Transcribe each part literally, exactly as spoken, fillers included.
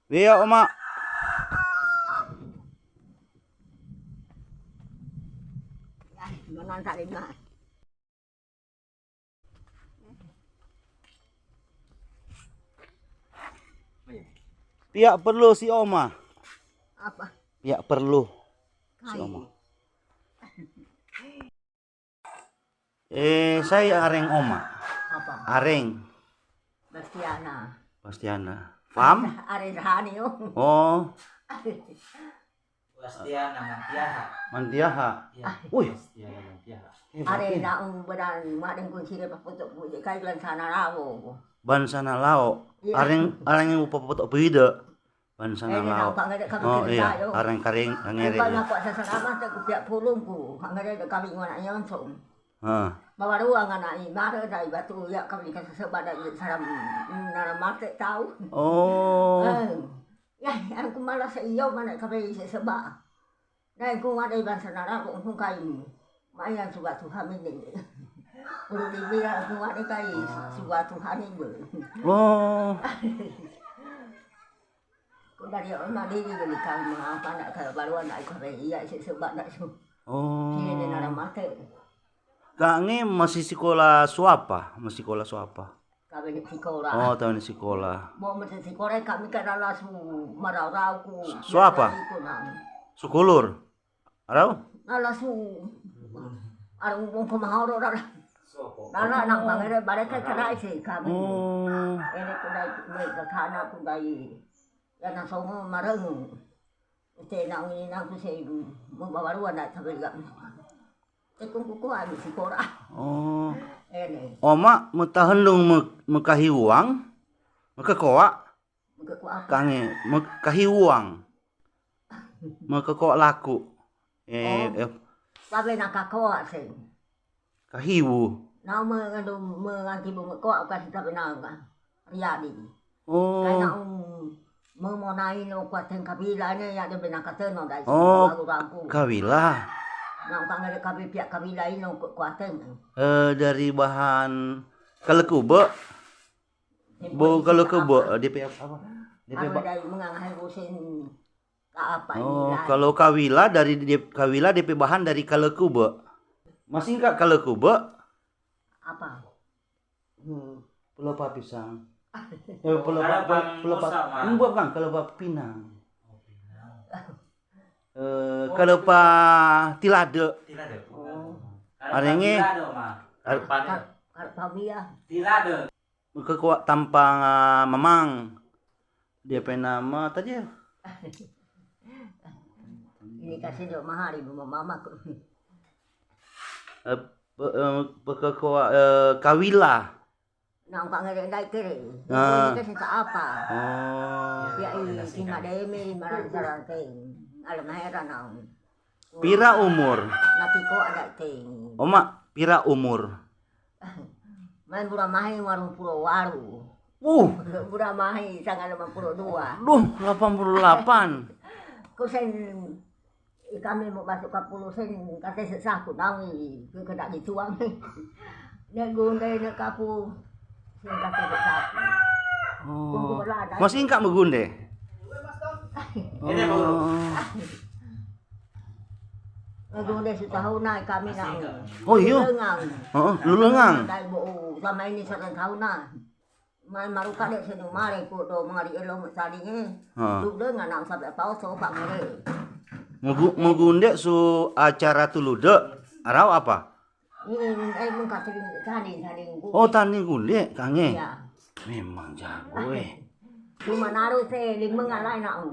Iya, Oma. Pia perlu si Oma. Apa? Pia perlu si Oma. Eh, saya areng Oma. Apa? Areng. Bastiana. Bastiana. Fam? Areng Rahani, oh. Oh. Bastiana Mantiaha. Mantiaha. Ya. Wih. Bastiana Mantiaha. Hebat, areng ya. Daun bedan madeng kunci de papoto budi kai Bansana Lao. Bansana Lao. Iya. Areng, areng yang papoto budi. Bansana Lao. Oh iya, areng kareng angere. Bukan ya. Aku sasarama te ku pia pulungku, angere de kami ngona nyonsong. Heeh. Bawa ruang anak ini, mare dari batu ya kami kasih sebab dari salam nara mate tahu. Oh. Eh. Ya, aku malas iyo mana kami sebab. Dan ku ada Bansana Lao ku kai. Mayan suka Tuhan ini. Kudu dibilang ku ada kai suka Tuhan ini. Oh. Ku dari Oma diri jadi kami apa nak kalau baru anak kami iya si sebab nak su. Oh. Sini nara mate. Kange masih sekolah suapa, masih sekolah suapa. Kami di sekolah. Oh, tahun sekolah. Mau masih sekolah kami kan langsung marau-rau ku. Suapa? Sukulur. Arau? Nala su. Arau wong pemahoro dala. Dala nang bangere bareke cerai si kami. Oh. Ini ku dai mai ke kana ku dai. Ya nang songo mareng. Te nang ini nang ku si mau bawa ruan dai tabe gak. Te kung kuku abi si kora. Oh. Ini. Oma metahendung me-, mekahiwang, mekekoa. Mekeko apa? Kange, me-, kahiwang. Mekeko laku. Eh, oh. Eh. Tabe na kakoa sing. Kahiwu. Na me-, anu, menganti bu mekoa kasi tabe na ka. Riadi. Oh. Kana, um, memonai no kuaten kabila ne ya de bena kateno dai. Oh, baru ragu. Kabila. Na kangere kabi pia kabila ino ku-, kuaten. Eh, dari bahan kalekube. Bo, kalau ke bo, D P apa? D P ba- Dari mengangai bosen ka apa. Oh, ini lah. Kalau kawila dari D-, kawila D P bahan dari kalekube. Masih enggak kalekube? Apa? Hmm, pelepah pisang. Eh, pelepah, pelepah, enggak, bukan, pelepah pinang. Oh, pinang. Eh, oh, pelepah tilade. Tilade. Oh. Arenge. Tilade, Ma. Ar- Kar-, karpabia. Tilade. Kekuat tampang, ah, memang. Dia pe nama tadi ya? Ini kasih dok mahal ibu mama. Eh, pe-, eh, pekekua-, eh, kawila. Nang pangere dai kere. Ah. Ini kasih tak apa. Oh. Ya, ini sima demi marang sarante. Alam heran nang. Pira umur? Naki ko ada teng. Oma, pira umur? Main bura mahi warung pulo waru. Uh. Bura mahi sanga lima puluh dua. Duh, delapan puluh delapan. Kusen, i kami mau masuk ke puluh sen, kata sesaku nawi, ke kena dituang. Nek gunde, nek kapu, sen kata sesaku. Oh. Masih enggak megunde? Ini, Bu. Oh. Lagu de setahun na kami na. Oh, iya. Lengang. Heeh, lu lengang. Dai bo, sama ini satu tahun na. Mai maruka de senu mare ku do mangari elo salinge. Heeh. Lu lengang nang sampai pau so pak mare. Megu-, megunde su acara tulude. Arau apa? Ini, eh, mun katering tani, tani ku. Oh, tani gunde, kange. Iya. Memang jago, eh. Cuma naruh se limeng alai na.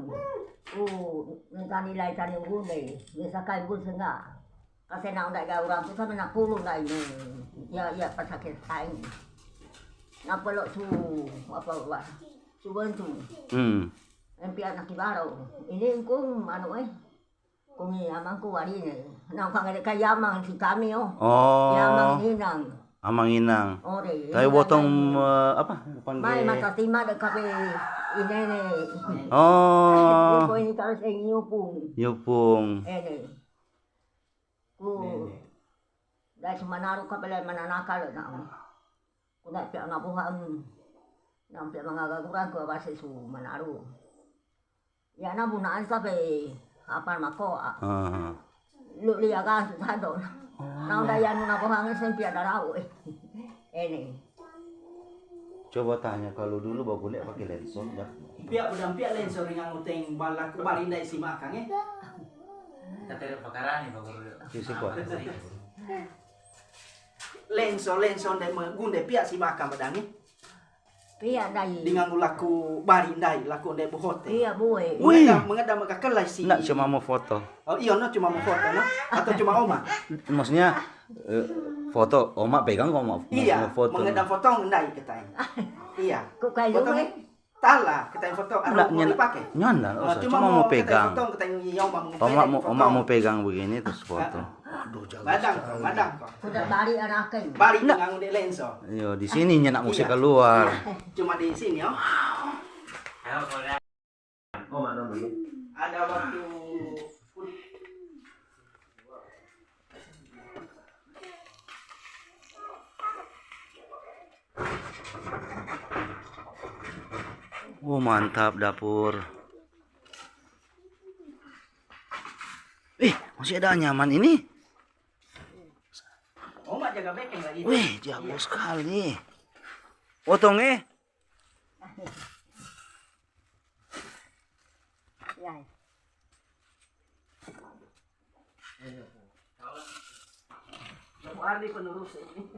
Oh, minta nilai tani gunde. Bisa kai bun senga. Kase na unda ga urang tu sama na pulu na ini. Ya, ya, pasakit kain. Na pelo su, apa, wa. Su bantu. Hmm. Empi anak ibaro. Ini engkung, anu, eh. Kung i amangku warine. Nang pangere ka yamang si kami, oh. Oh. Yamang ninang. Amang inang. Ore. Tapi wotong, eh, apa? Mai mata tima de kape inene. Oh. Ko ini kalau saya nyupung. Nyupung. Ene. Ku. Nene. Dai sumanaru kape le mananakal na. Kuna pia ngabuhan. Nang pia mangagaguran ku abase sumanaru. Ya na buna an sape apa mako. Ah. Lu lia kan susah dong. Na udah ya nuna bohang sen pia darau. Ini. Coba tanya kalau dulu baku nek pakai lenso dah. Pia udah pia lenso dengan uteng balaku bari ndai si makang eh. Kata dia perkara ni baku dulu. Sisi kuat. Lenso lenso ndai magunde pia si makang badangi. Pia ndai. Dengan laku bari ndai laku ndai bohote. Iya boy. Wih. Mengeda mengeda maka kelai si. Nak cuma mau foto. Oh iya no cuma mau foto no atau cuma oma. Maksudnya eh, foto oma pegang kok mau. Iya. Mau foto. Mengeda foto ndai ketai. Iya. Kok kayak foto lu eh? Tala ketai foto. Anu mau dipakai. Nyanda. Oh, cuma mau pegang. Foto ketai iya oma mau. Oma mau pegang begini terus foto. Aduh, jago. Madang kok, madang kok. Sudah balik anaknya. Balik dengan udah lenso. Iya, di sini nyenak musik keluar. Cuma di sini yo. Ada waktu. Oh, mantap dapur. Ih, masih ada anyaman ini. Oma jaga bekeng lagi. Wih, jago sekali. Potong eh. Ya. Ibu Ardi penerus ini.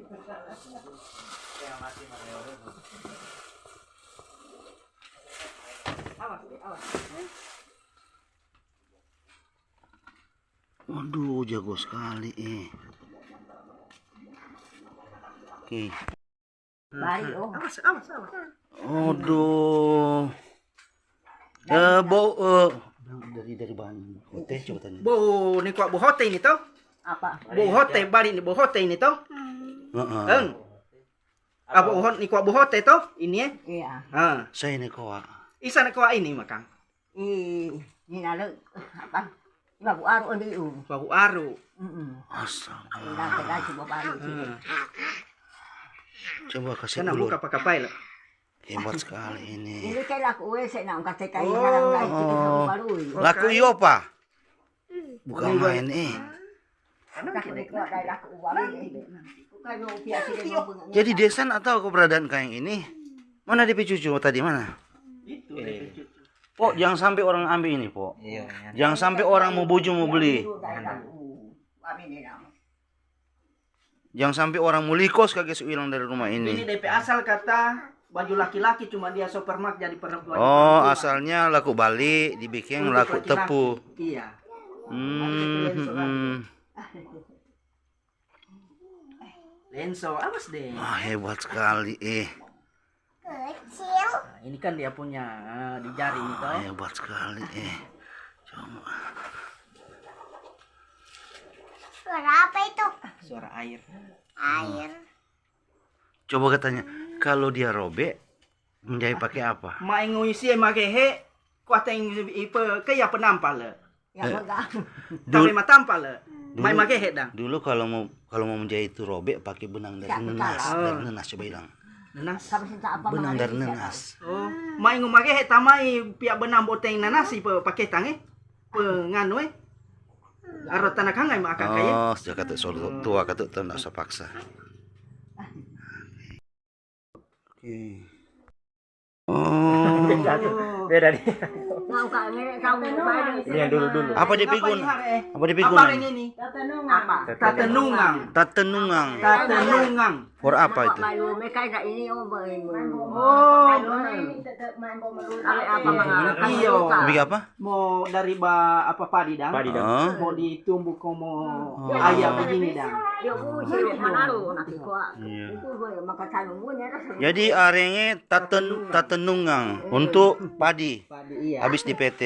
Awas, awas. Waduh, jago sekali eh. Oke. Bari oh. Awas, awas, awas. Aduh. Eh, bau eh dari dari bahan hotel coba tanya. Bau ni kuat bau hotel ini toh? Apa? Bau hotel bari ni bau hotel ini toh? Heeh. Eng. Apa bau ni kuat bau hotel toh? Ini eh? Iya. Ha. Saya ni kuat. Isa ni kuat ini makang. Ih, ini lalu apa? Lagu aru andi u. Lagu aru. Mm-mm. Astaga. Ini lagu lagi bawa balik sini. Coba kasih ulur. Kena buka pakai pai lah. Hebat sekali ini. Ini kayak lagu W C nang kasih kain sekarang lagi kita baru. Lagu iyo apa? Bukan main eh. Jadi Desan tahu keberadaan kayang ini? Mana D P cucu tadi mana? Itu D P cucu. Pok, jangan sampai orang ambil ini, Pok. Iya. Jangan sampai orang mau buju mau beli. Jangan sampai orang mau likos kagak hilang dari rumah ini. Ini D P asal kata baju laki-laki cuma dia supermarket jadi perempuan. Oh, asalnya laku balik dibikin laku tepu. Iya. Hmm. Lenso, awas deh. Wah, hebat sekali eh. Kecil. Nah, ini kan dia punya ah, di jari ini toh. Hebat sekali eh. Coba. Suara apa itu? Suara air. Air. Coba katanya, kalau dia robek, menjahit pakai apa? Mai ngui si make he, kuateng ipe ke ya penampal le. Ya, tapi matampa le. Mai make he dang. Dulu kalau mau kalau mau menjahit itu robek pakai benang dari nenas, dari nenas coba bilang. Nenas. Benang dari nenas. Oh, mai ngumake he tamai pia benang boteng nenas ipe pakai tange. Pe nganu eh. Aro tanah kangai ma akang kaya. Oh, sejak kata soal tua kata tu ndak usah paksa. Oke. Oh. Beda nih. Ini yang dulu-dulu. Apa dipigun? Apa dipigun? Apa ini? Apa? Tatenungang. Tatenungang. Tatenungang. For apa itu? Oh. Iyo. Bikin apa? Mau dari ba apa padi dang? Padi dang. Mau ditumbuh komo ayam begini dang. Iya. Jadi arenge taten tatenungang untuk padi. Padi iya. Habis di P T.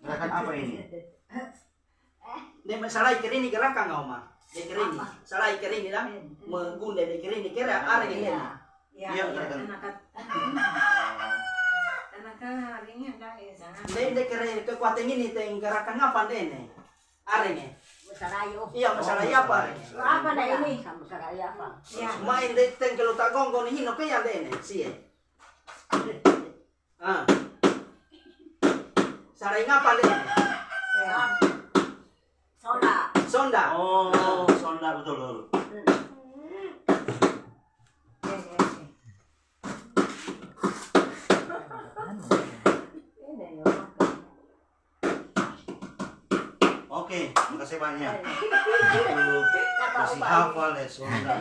Gerakan apa ini? Dia masalah kiri ini gerakan nggak oma? Dia kiri ini. Salah kiri ini dang. Menggunde dia kiri ini kira arenge ini. Iya, iya. Tanaka ringi ndak ya sana. Dek dek kere kekuatan ini teng gerakan apa dene? Arenge. Musarayo. Iya, musarayo apa? Apa na ini? Musarayo apa? Iya. Main dek teng kelo tagonggo ni hino ke yang dene, sie. Ah. Tara inga pale. Sonda. Sonda. Oh, sonda, betul, betul. Oke, makasih banyak. Itu masih hafal ya sonda.